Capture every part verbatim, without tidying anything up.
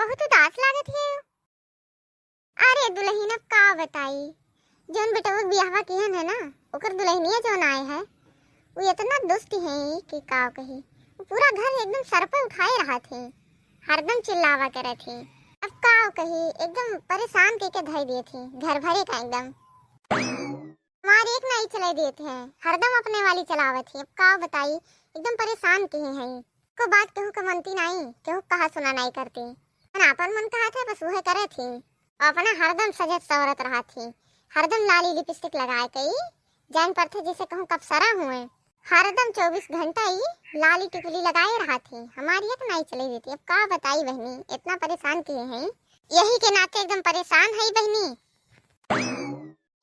बहुत उदास लागत है। अरे दुलहिन, अब का बताई, जौन बेटवा बियाहवा किहन है ना, ओकर दुलहिनिया जौन आए है, उ इतना दुष्ट है कि का कही। उ पूरा घर एकदम सर पे उठाए रहत है, हरदम चिल्लावा करत है। अब का कही, एकदम परेशान के के धई दिए थे घर भरे का एकदम। हमार एक नाई चले देत है, हरदम अपने वाली चलावत है। अब का बताई, एकदम परेशान किहे हैं। को बात केहू के मनती नाई, केहू कहा सुना नाई करती। मन आपन मन कहा थे, बस उहे करे थी। अपना हरदम सजत संवरत रहा थी, हरदम लाली लिपस्टिक लगाए कई, जान पड़थे जैसे कहूँ कपसरा हुए। हरदम चउबीस घंटा ई लाली टिकुली लगाए रहा थी। हमारी एक नाई चले देती। अब का बताई बहनी, इतना परेशान किहे हैं, यही के नाते एकदम परेशान है बहनी।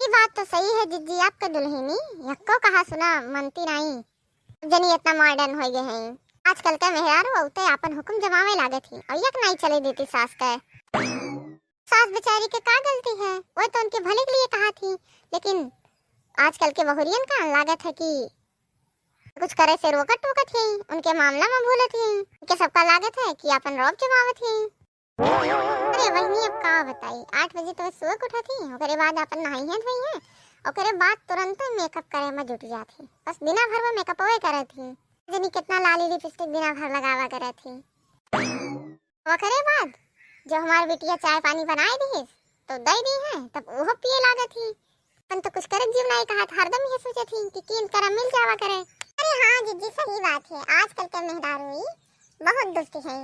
ई बात तो सही है जिज्जी, आपके दुलहिनी यक्को कहा सुना मनती नाई। जनी इतना मॉडर्न हो गए हैं आजकल के मेहरारू, औते आपन हुकुम जमावे लागत ही और यक नाई चले देती सास के। सास बेचारी के का गलती है, वो तो उनके भले के लिए कहा थी, लेकिन आजकल के बहुरियन का लागत है कि कुछ करे से रोकत टोकत ही, उनके मामला में भूलत ही, उनके सबका लागत है कि आपन रौब जमावत ही। अरे बहिनी, अब का बताई, आठ बजे तो सुबह के उठत ही, ओकरे बाद आपन नहाई है धोई है, ओकरे बाद तुरंत मेकअप करे में जुट जात ही। बस दिना भर में मेकअपवे करत ही, जनी कितना लाली लिपस्टिक दिना भर लगावा करत ही। ओकरे बाद जब हमार बिटिया चाय पानी बनाए दिहिस तो दे दी है, तब ओहो पिए लागत ही। अपन तो कुछ करे जीव नाई कहत, हरदम ये सोचत ही कि कीन करा मिल जावा करे। अरे हाँ जिज्जी, सही बात है, आजकल के मेहरारू ई बहुत दुष्ट है।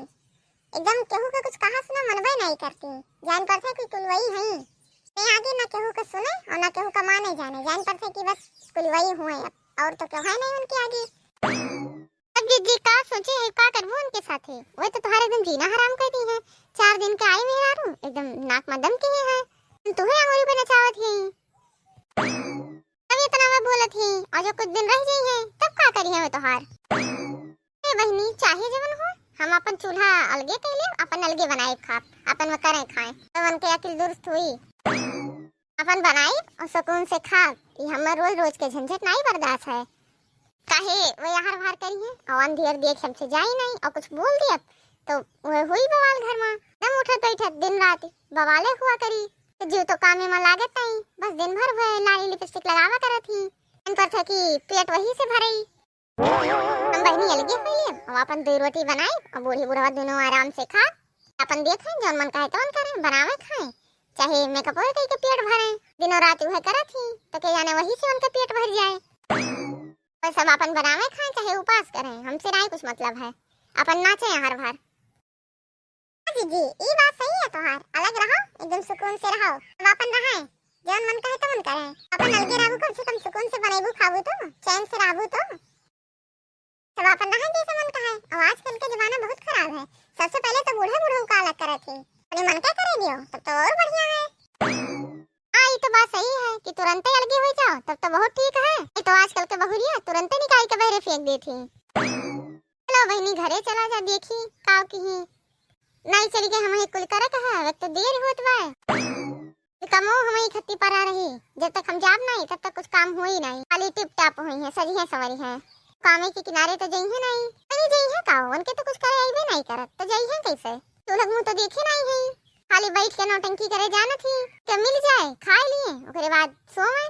एकदम केहू के कुछ कहा सुना मनबे नाई करती। जान पड़थे कि कुल वही हई। ते आगे ना केहू के सुने और ना केहू का माने जाने। जान पड़थे कि बस कुल वही हुए, अब और तो केहू है नहीं उनके आगे। अब जिज्जी का सोचे है, का करबू उनके साथे? वह तो तुम्हारे एकदम जीना हराम कर दी है। चार दिन के आई मेहरारू, एकदम नाक में दम किहे है। तुहे आंगुरी पे नचावत है। तब इतना में बोलत ही, और जो कुछ दिन रह जाई है, तब का करी है तोहार? ए बहिनी, चाहे जवन हो, हम अपन चूल्हा अलगे कैले, अपन अलगे बनाए खाब, अपन में करें खाए, तब उनके अकिल दुरुस्त हुई। अपन बनाई और सुकून से खाब। ये हमें रोज रोज के झंझट नहीं बर्दाश्त है। काहे वो यार भार करी है, और अंधियर दिए कि हमसे जाई नहीं और कुछ बोल दिया, तो वह हुई बवाल घर में। दम उठत बैठत दिन रात बवाले हुआ करी। तो जीव तो कामे में लागत नहीं, बस दिन भर वह लाली लिपस्टिक लगावा करत ही। मन पर था कि पेट वही से भरई। हम बहिनी अलगे हो लिए, अब अपन दो रोटी बनाए और बूढ़ी बुढ़वा दोनों आराम से खा। अपन देख हैं, जौन मन कहे तौन करें, बनावे खाएं, चाहे मेकअप कई के पेट भरें। दिनों रात उहे करत ही, तो के जाने वही से उनके पेट भर जाए। बस अब अपन बनावे खाएं, चाहे उपास करें, हमसे नाई कुछ मतलब है। अपन नाचे हर भर। हाँ जीजी, ई बात सही है तोहार, अलग रहो, एकदम सुकून से रहो। अब अपन रहे, जौन मन कहे तौन करे। अपन अलगे रहबू, कम से कम सुकून से बनेबू, खाबू तो, चैन से रहबू तो। सब अपन रहे जैसे मन कहे। और आजकल के जमाना बहुत खराब है, सबसे पहले तो बूढ़े बूढ़े का अलग करे थे, अपने मन का करे दियो, तब तो और बढ़िया है। हाँ, ई तो बात सही है कि तुरंते अलगे हो जाओ, तब तो बहुत ठीक है। ई तो आजकल के बहुरिया तुरंते निकाल के बहरे फेंक देती। चलो बहिनी, घरे चला जा, देखी का किही। नाई चली के हम एक कुल करे कहा, अब तो देर होत बा। कमो हम ही खत्ती परा रही, जब तक हम जाब नहीं, तब तक कुछ काम हुई नहीं। खाली टिप टाप हुई है, सजी है, संवरी है। कामे के किनारे तो जई है नहीं, नहीं जई है का, उनके तो कुछ करे अइबे नहीं करत, तो जई है कैसे? चूल्हा मुंह तो देखे नहीं है, खाली बैठ के नौटंकी करे जानत ही। के मिल जाए, खाए लिए, ओकरे बाद सोवे।